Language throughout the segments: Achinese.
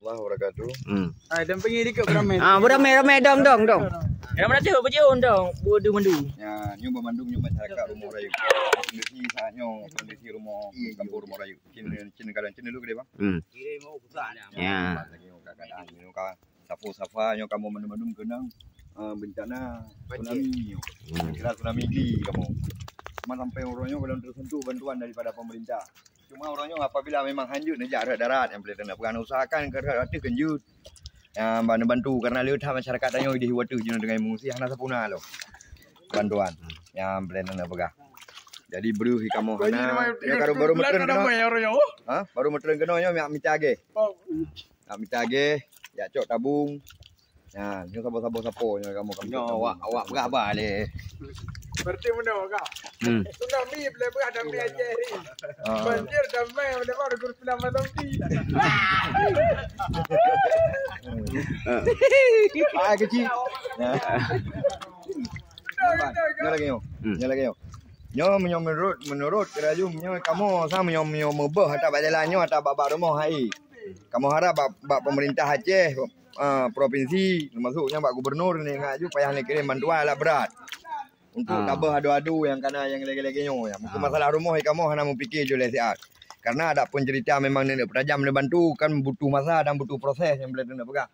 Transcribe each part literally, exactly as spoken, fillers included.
Warahmatullahi wabarakatuh. Hmm. Hai, dampingi dikit beramai. Ah, beramai-ramai, dong, dong, dong. Ramai tu, bejeuh, dong. Bodoh mandu. Ya, nyoe banmandum nyoe masyarakat Rumoh Rayeuk. Kondisi saat nyoe, kondisi rumoh, kampung Rumoh Rayeuk. Cina, Cina kadang Cina dulu gede, bang. Hmm. Ya. Lagi nyoe keadaan nyoe ka sapo-sapo nyoe kamoe mandum-mandum keunong, eh, bencana tsunami nyoe. Hmm. Kira tsunami gili kamoe. Cuma sampai uroe nyoe belum tersentuh bantuan daripada pemerintah. Cuma uroe nyoe apabila memang hanjeuet neujak rot darat nyang peuleueh teuneuk peugah, usahakan keu rot ateueh keunjeuet. Nyang ban bantu karena le that masyarakat tanyoe di ateueh jinoe dengan mengungsi hana sapeue na lom bantuan nyang peuleueh teuneuk peugah. Jadi breuh kamoe hana, ya, baru, baru meutreun keunoe. Ha? Baru meutreun keunoe nyoe mita ageh. Nak mita ageh, jak cok tabung. Nah, nyoe saboh-saboh sapo nyoe kamoe, kamoe nyoe cok awak, tabung. Awak peugah ba lé. Berarti meunoe ka. Hmm. Tsunami boleh peugah damai Aceh ni. Ah. Banjir damai boleh peugah guru tsunami zombie. Ah, kecil. Nah. Nyoe lagèe nyoe. Hmm. Nyoe lagèe nyoe. Nyoe meunyoe menurut, menurut kira jum nyoe kamoe sa meunyoe, meunyoe meubeuh ata bak jalan nyoe ata bak, bak rumoh hai. Kamoe harap bak, bak pemerintah Aceh, ah, provinsi, termasuk nyan bak gubernur ni ngak ju payah neukirém bantuan alat berat untuk tabeuh adu-adu nyang kana nyang lagèe-lagèe nyoe. Mungkin masalah rumoh kamoe hana mupike ju lé siat. Karena adapun cerita memang neuk peutajam neubantu kan butuh masa dan butuh proses nyang boleh neuk peugah.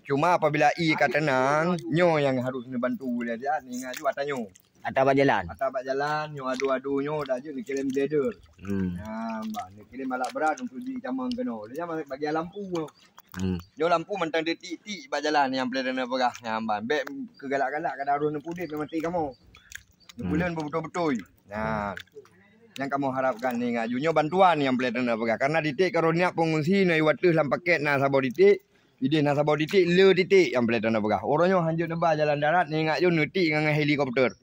Cuma apabila ie ka teunang, nyoe nyang harus neubantu lé siat, ingat ju ata nyoe. Ata bak jalan. Ata bak jalan, nyoe adu-adu nyoe dah jeuet neukirém grader. Hmm. Nah, bah, neukirém alat berat untuk jitamong keunoe. Lé nyan bagian lampu nyoe. Hmm. Nyoe lampu mantong ditik-tik bak jalan nyang peuleueh na peugah nyan ban. Bèk keugalak-galak ka daruh neupudép mati kamoe. Neubuleuen beutôi-beutôi. Nah, nyang kamoe harapkan ni ngaju nyoe bantuan nyang peuleueh na peugah. Karena ditik karonia pengungsi na iwat teuh lam paket na saboh ditik. Ideh na saboh titik, le titik nyang peuleueh teuneuk peugah. Uroe nyoe hanjeuet neuba jalan darat, ni ngak ju neutik ngon helikopter.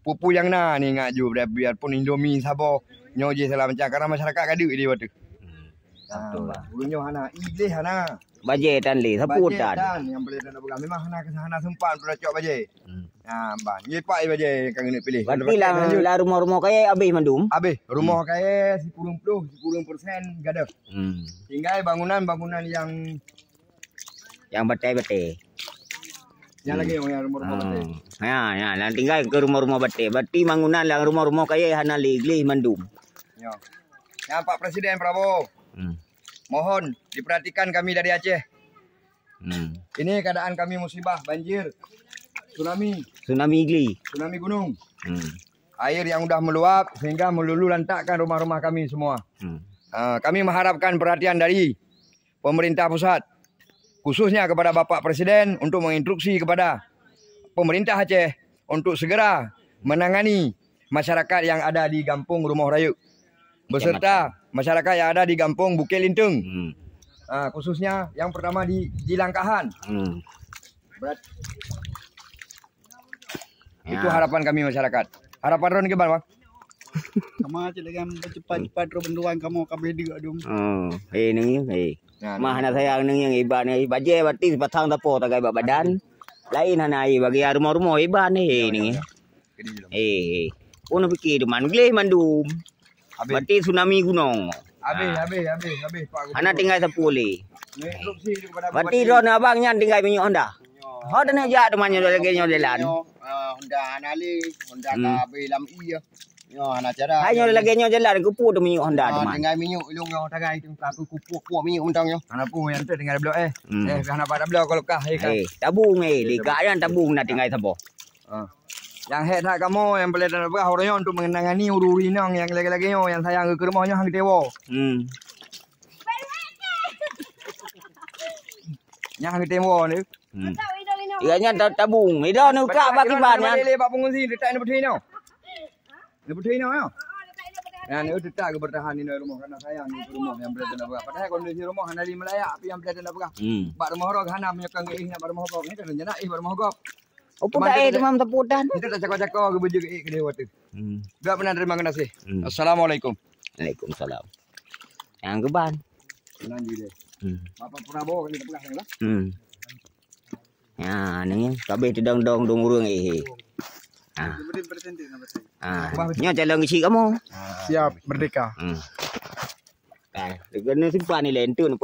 Peue-peue nyang na ni ngak ju, biar, biarpun Indomie saboh, nyoe jih salah macam, karena masyarakat ka deuk di watèe. Hmm. Ah, betul lah. Uroe nyoe hana, iblih hana. Bajèe tan lé, sapeue tan. Bajèe tan nyang peuleueh teuneuk peugah. Memang hana, hana sempat untuk cok bajèe. Hmm. Ah, ban. Nyoe pak bajèe ka keuneuk piléh. Berarti lam, lam rumoh-rumoh kayèe habéh mandum? Habéh. Rumoh kayèe sikureueng ploh, sikureueng persen gadôh. Hmm. Tinggai bangunan-bangunan nyang Nyang batèe-batèe. Nyang lagèe nyang rumoh-rumoh batèe. Hmm. Ya, ya, nyang tinggai keu rumoh-rumoh batèe. Berarti bangunan lam rumoh-rumoh kayèe hana lé, gleh mandum. Ya. Nyang Pak Presiden Prabowo. Hmm. Mohon diperhatikan kami dari Aceh. Hmm. Ini keadaan kami musibah banjir, tsunami. Tsunami gleh. Tsunami gunung. Hmm. Air yang udah meluap sehingga meluluh lantakkan rumah-rumah kami semua. Hmm. Ah, kami mengharapkan perhatian dari pemerintah pusat, khususnya kepada Bapak Presiden untuk menginstruksi kepada pemerintah Aceh untuk segera menangani masyarakat yang ada di Gampong Rumoh Rayeuk beserta masyarakat yang ada di Gampong Bukit Linteng. Hmm. Ah, khususnya yang pertama di, di Langkahan. Hmm. Berat. Itu harapan kami masyarakat. Harapan droen kiban, Bang? Kama cit lagèe cepat-cepat droen bantuan kamoe ka abéh deuk dum. Oh, eh, neng, eh. Nah, mah hana sayang neng, iban, eh, bajèe batis pasang tapo tagai bak badan. Laén hana, eh, bagi rumoh-rumoh iban, eh, neng. Eh, eh. Oh, na pikir teuma gleh mandum. Habéh. Berarti tsunami gunong. Habéh, habéh, habéh, habéh, Pak Gubernur. Hana tinggai sapeue lé. Berarti droen abang nyan tinggai minyeuk Honda. Ho, dan jak teuma nyoe lagèe nyoe jalan. Nyoe, ah, Honda hana lé, Honda ka habéh lam ie. Nyoe hana cara. Hai nyoe lagèe nyoe jalan, keupeue teuh minyeuk Honda teuma. Tinggai minyeuk ilong nyoe tagai tu, ka keupeue-peue minyeuk mantong nyoe. Hana peue, nyang tu tinggai bloe, eh. Hmm. Eh, hana pada bloe kalau kah, eh, kah. Eh, tabung, eh, di kak nyan tabung na tinggai saboh. Ah. Nyang hék that kamoe nyang peuleueh teuneuk peugah uroe nyoe untuk menangani ureueng-ureueng inong nyang lagèe-lagèe nyoe nyang sayang keu rumoh nyoe han geutewo. Hmm. Nyang han geutewo ni. Hmm. Ya nyan ta-, tabung. Ida ni kak bak kiban nyan. Bak pengungsi dekat ni beutôi nyoe. Ni beutôi nyoe. Nah, ni tetap ke bertahan ni rumoh karena sayang ni rumoh nyang peuleueh teuneuk peugah. Padahal kondisi rumoh hana lé meulayak tapi nyang peuleueh teuneuk peugah. Hmm. Bak rumoh roh hana meunyoe ka ngeuyeh bak rumoh roh ni kan rencana eh bak rumoh roh. Oh, pun dah eh, teuma teuputan. Kita tak cakap-cakap ke baju ke, eh, ke dewa tu. Hmm. Dah pernah terima kasih. Hmm. Assalamualaikum. Waalaikumsalam. Nyang keuban. Tenang je deh. Hmm. Bapak Prabowo kan kita pegang lah. Hmm. Ya, ni kabeh teudong-dong dong ureueng, eh, eh. Ha. Ha. Nyoe calon keuchik kamoe. Siap, merdeka. Hmm. Ha. Kena simpan ni lentun.